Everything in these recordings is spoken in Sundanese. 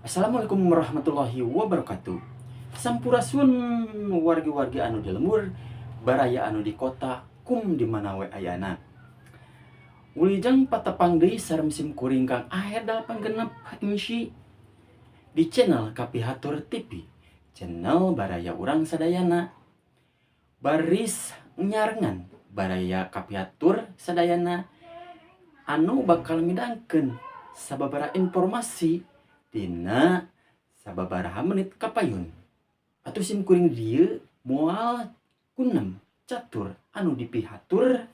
Assalamualaikum warahmatullahi wabarakatuh. Sampurasun wargi-wargi anu di lembur, baraya anu di kota, kum di mana we ayana. Wilujeng patepang deui sareng sim kuring Kang Aher 86 MC di channel Kapihatur TV, channel baraya urang sadayana. Baris nyarengan baraya Kapihatur sadayana anu bakal midangkeun sababaraha informasi dina sababaraha menit kapayun. Atuh sim kuring dieu moal kunem catur anu dipihatur,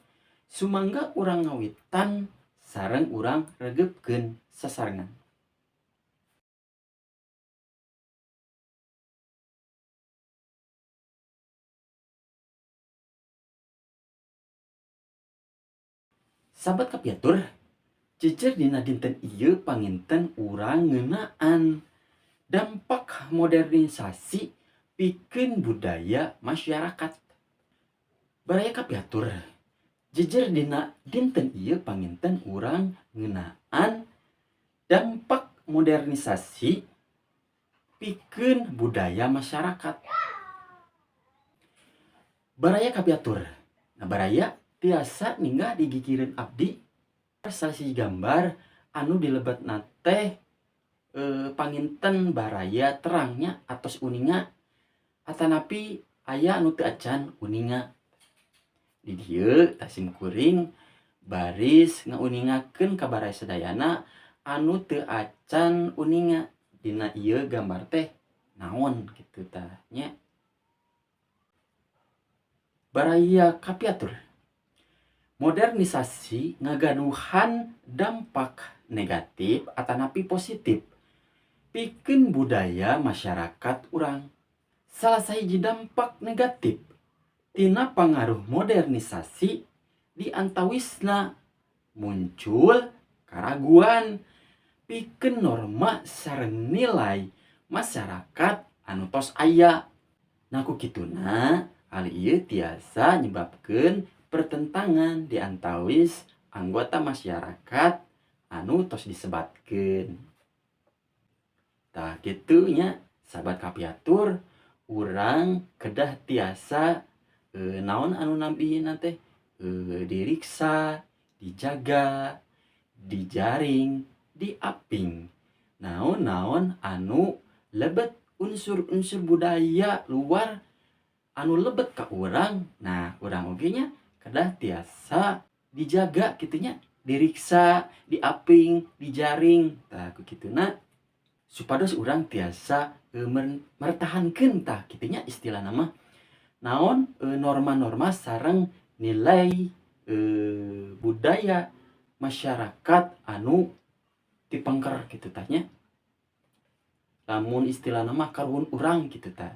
sumangga urang ngawitan sareng urang regeupkeun sasarengan. Sahabat Kapihatur, jejer dina dinten ieu panginten urang ngeunaan dampak modernisasi pikeun budaya masyarakat. Baraya Kapihatur, jejer dina dinten ieu panginten urang ngeunaan dampak modernisasi pikeun budaya masyarakat. Baraya Kapihatur, nah baraya tiasa ninggah digigireun abdi sasi gambar anu dilebetna teh panginten baraya terangnya atos uninga atanapi aya anu teu acan uninga. Di dieu tah sim kuring baris ngauningakeun ka baraya sadayana anu teu acan uninga dina ieu gambar teh naon kitu tah nya. Baraya Kapihatur, modernisasi ngagaduhan dampak negatif atanapi positif pikeun budaya masyarakat urang. Salah sahiji dampak negatif tina pangaruh modernisasi di antawisna muncul karaguan pikeun norma sareng nilai masyarakat anu tos aya. Nah ku kituna hal ieu tiasa nyebabkeun pertentangan di antawis anggota masyarakat anu tos disebatkeun. Tah kitu nya sahabat Kapihatur, urang kedah tiasa naon anu nambihina teh diriksa, dijaga, dijaring, diaping. Naon-naon anu lebet unsur-unsur budaya luar anu lebet ka urang, nah urang oge nya kedah tiasa dijaga kitu nya, diriksa, diaping, dijaring. Tah ku kituna supados urang tiasa mertahankeun tah kitu nya istilahna mah naon norma-norma sareng nilai budaya masyarakat anu dipengker kitu tah nya. Lamun istilahna mah karuhun urang kitu tah.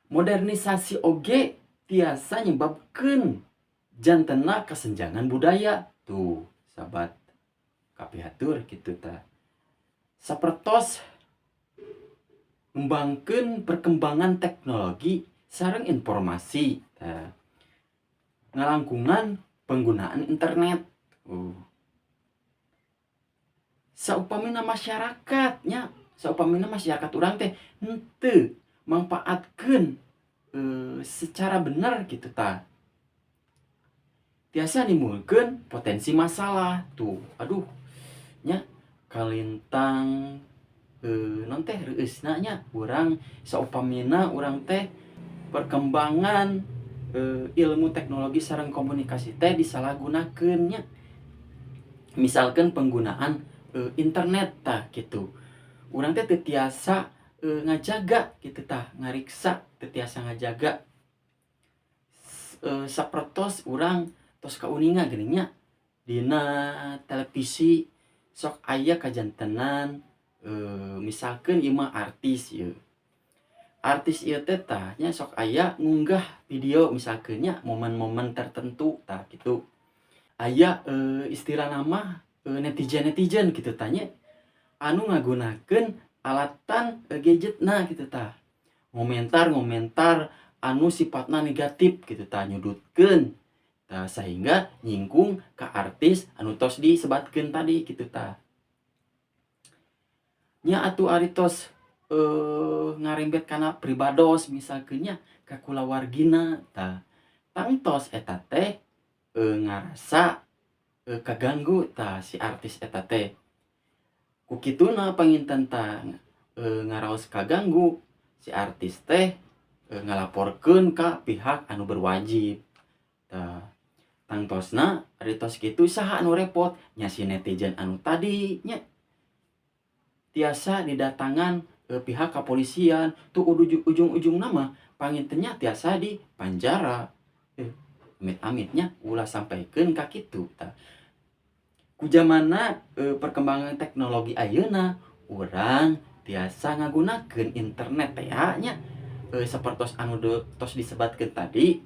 Modernisasi oge tiasa nyebabkeun jantena kesenjangan budaya. Tuh, sahabat Kapihatur kitu tah. Sapertos ngembangkeun perkembangan teknologi sareng informasi tah. Ngalangkungan penggunaan internet. Saupamina masyarakat nya, saupamina masyarakat urang teh henteu mangpaatkeun secara bener gitu tah. Tiasa nimbulkeun potensi masalah tuh. Aduh nya kalintang non teh reueusna nya urang saupamina urang teh perkembangan ilmu teknologi sareng komunikasi teh disalahgunakeun nya. Misalkan penggunaan internet tah gitu. Urang teh teu tiasa ngajaga gitu tah, ngariksa teu tiasa ngajaga. Sapertos urang tos kauninga geuning nya dina televisi sok aya kajantenan misalkeun ieu mah artis ieu. Artis ieu teh tah nya sok aya ngunggah video misalkeun nya momen-momen tertentu tah kitu. Aya istilahna mah netizen-netizen kitu tah nya anu ngagunakeun alatan gadgetna kitu tah. Ngomentar-ngomentar anu sifatna negatif kitu tah, nyudutkeun tah sehingga nyinggung ka artis anu tos disebatkeun tadi kitu tah. Nya atuh ari tos ngarembet kana pribados misalkeun nya ka kulawargina tah tangtos eta teh ngarasa kaganggu tah si artis eta teh. Ku kituna panginten tah ngaraos kaganggu si artis teh ngalaporkeun ka pihak anu berwajib. Tah tangtosna ari tos kitu saha anu repot nya si netizen anu tadi nya. Tiasa didatangan pihak kepolisian tuh ujung-ujungna mah pangintennya tiasa di panjara. Amit-amitnya ulah sampaikeun ka kitu tah. Ku jamanna perkembangan teknologi ayeuna urang tiasa ngagunakeun internet teh nya. Sapertos anu tos disebatkeun tadi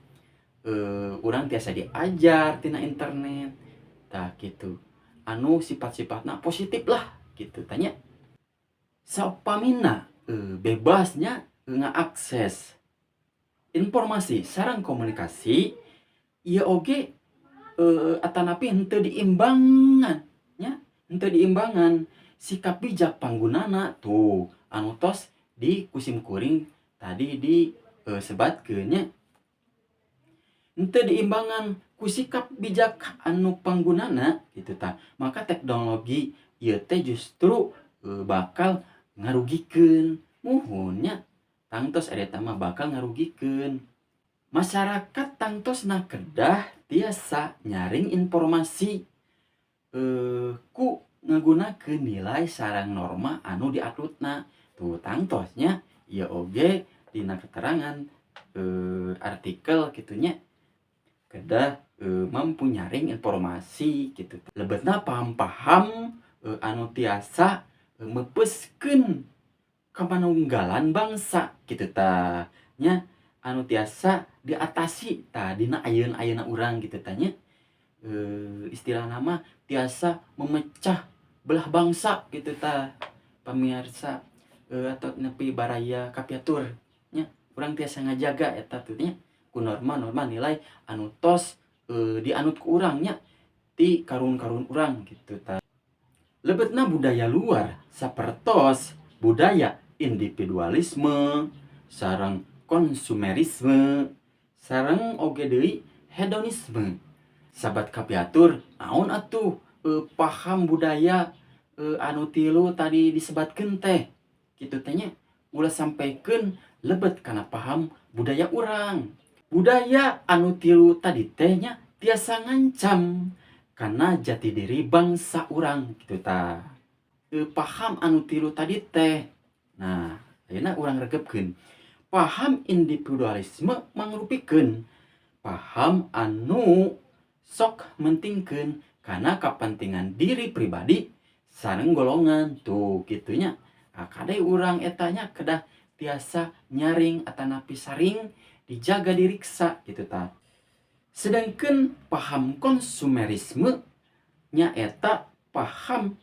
urang tiasa diajar tina internet tah kitu. Anu sifat-sifatna positif lah kitu tanya. Saupamina bebasnya ngaakses informasi sareng komunikasi ieu oge atanapi henteu diimbangan nya, henteu diimbangan sikap bijak panggunana tuh anu tos di kusim kuring tadi di sebatkeun nya. Henteu diimbangan ku sikap bijak anu panggunana kitu tah, maka teknologi ieu teh justru bakal ngarugikeun. Muhun nya tangtos eta mah bakal ngarugikeun. Masyarakat tangtosna kedah tiasa nyaring informasi ku ngagunakeun nilai sareng norma anu diaturna. Tuh tangtosnya ieu oge dina keterangan artikel kitu nya kedah mampu nyaring informasi kitu. Lebetna paham-paham anu tiasa meupeuskeun kamanunggalan bangsa kitu tah nya, anu tiasa diatasi tah dina ayeuna-ayeuna urang kitu tah nya. Istilahna mah tiasa memecah belah bangsa kitu tah pamirsa atau nepi baraya kapiatur nya. Urang tiasa ngajaga eta tuh nya ku norma-norma nilai anu tos dianut ku urang nya ti karun-karun urang kitu tah. Lebetna budaya luar sapertos budaya individualisme sareng konsumerisme sareng oge deui hedonisme. Sahabat kapiatur naon atuh paham budaya anu tilu tadi disebatkeun teh kitu teh nya, ulah sampaikeun lebet kana paham budaya urang. Budaya anu tilu tadi teh nya tiasa ngancam kana jati diri bangsa urang kitu tah. Paham anu tilu tadi teh. Nah, ayeuna urang regepkeun. Paham individualisme mangrupikeun paham anu sok mentingkeun kana kapentingan diri pribadi sareng golongan tuh kitu nya. Kade urang eta nya kedah tiasa nyaring atanapi saring dijaga diriksa kitu tah. Sedangkan paham konsumerisme nya eta paham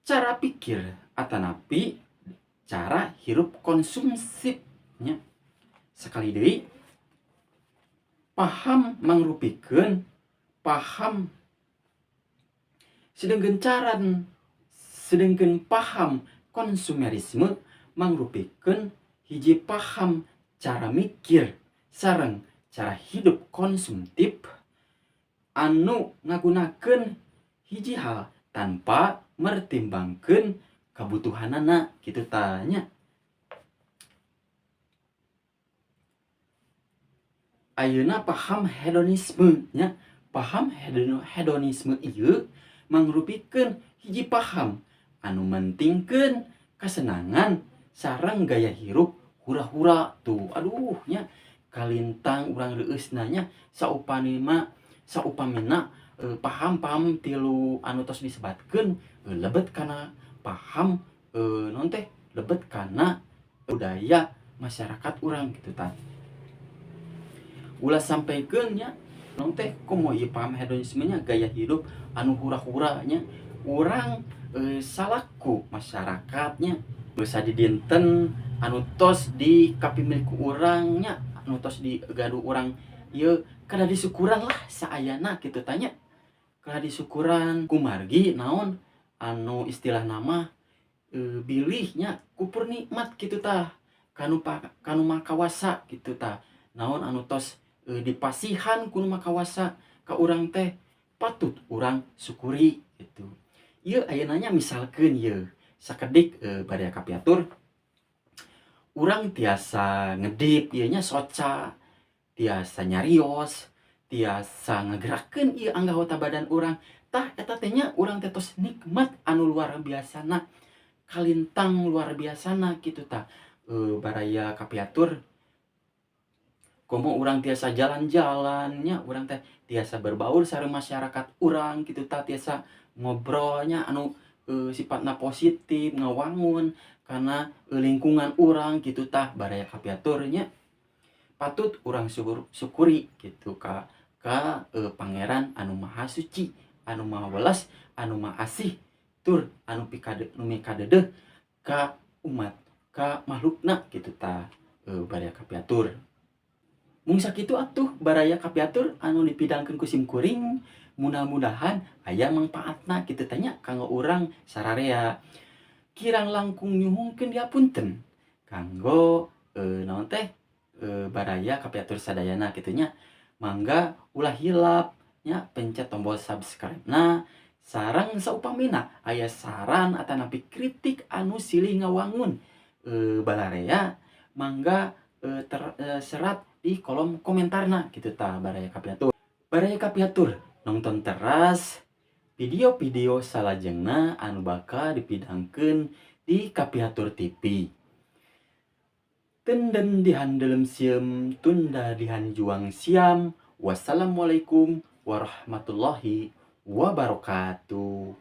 cara pikir atanapi cara hirup konsumsif nya. Sekali deui paham mangrupikeun paham sedangkan caran sedangkan paham konsumerisme mangrupikeun hiji paham cara mikir sareng cara hidup konsumtif anu ngagunakeun hiji hal tanpa mertimbangkeun kabutuhanana kitu tah nya. Ayeuna paham hedonisme nya, paham hedonisme ieu mangrupikeun hiji paham anu mentingkeun kasenangan sareng gaya hirup hura-hura tuh. Aduh nya kalintang urang reueusna nya saupamina paham-paham tilu anu tos disebatkeun lebet kana paham naon teh lebet kana budaya masyarakat urang kitu tah. Ulah sampaikeun nya naon teh komo ieu paham hedonisme nya gaya hidup anu hura-hura nya urang salaku masyarakatnya sadidinten anu tos di kapimilik ku urang nya anu tos digaduh urang ieu kada disukuran lah saayana kitu tah nya. Kada disukuran kumargi naon anu istilah nama Bilih nya kupur nikmat kitu tah kanu kanu Maha Kawasa kitu tah. Naon anu tos dipasihan ku Nu Maha Kawasa ka urang teh patut urang syukuri gitu. Ieu ayeuna nya misalkeun ieu sakedik baraya kapiatur urang tiasa ngedip ieu nya soca, tiasa nyarios, tiasa ngagerakeun ieu anggota badan urang. Tah eta teh nya urang teh tos nikmat anu luar biasana, kalintang luar biasana kitu tah. Baraya kapiatur komo urang tiasa jalan-jalan nya, urang teh tiasa berbaur sareng masyarakat urang kitu tah, tiasa ngobrolnya anu sifatna positif ngawangun kana lingkungan urang kitu tah. Baraya kapiatur nya patut urang syukuri gitu ka Pangeran anu Maha Suci, anu Maha Welas, anu Maha Asih, tur anu nu mikadeudeung ka umat, ka makhlukna kitu tah. Baraya kapiatur mung sakitu atuh baraya kapiatur anu dipidangkeun ku sim kuring, mudah-mudahan aya mangpaatna kitu teh nya kanggo urang sararea. Kirang langkung nyuhunkeun diapunten kanggo naon teh baraya kapiatur sadayana kitu nya. Mangga ulah hilap nya pencet tombol subscribe na sareng saupamina aya saran atanapi kritik anu silih ngawangun balarea mangga serat di kolom komentarna kitu tah baraya kapiatur. Baraya kapiatur nonton teras video-video salajengna anu bakal dipidangkeun di Kapiatur TV. Tenden dihandelem sieum, tunda dihanjuang siam. Wassalamualaikum warahmatullahi wabarakatuh.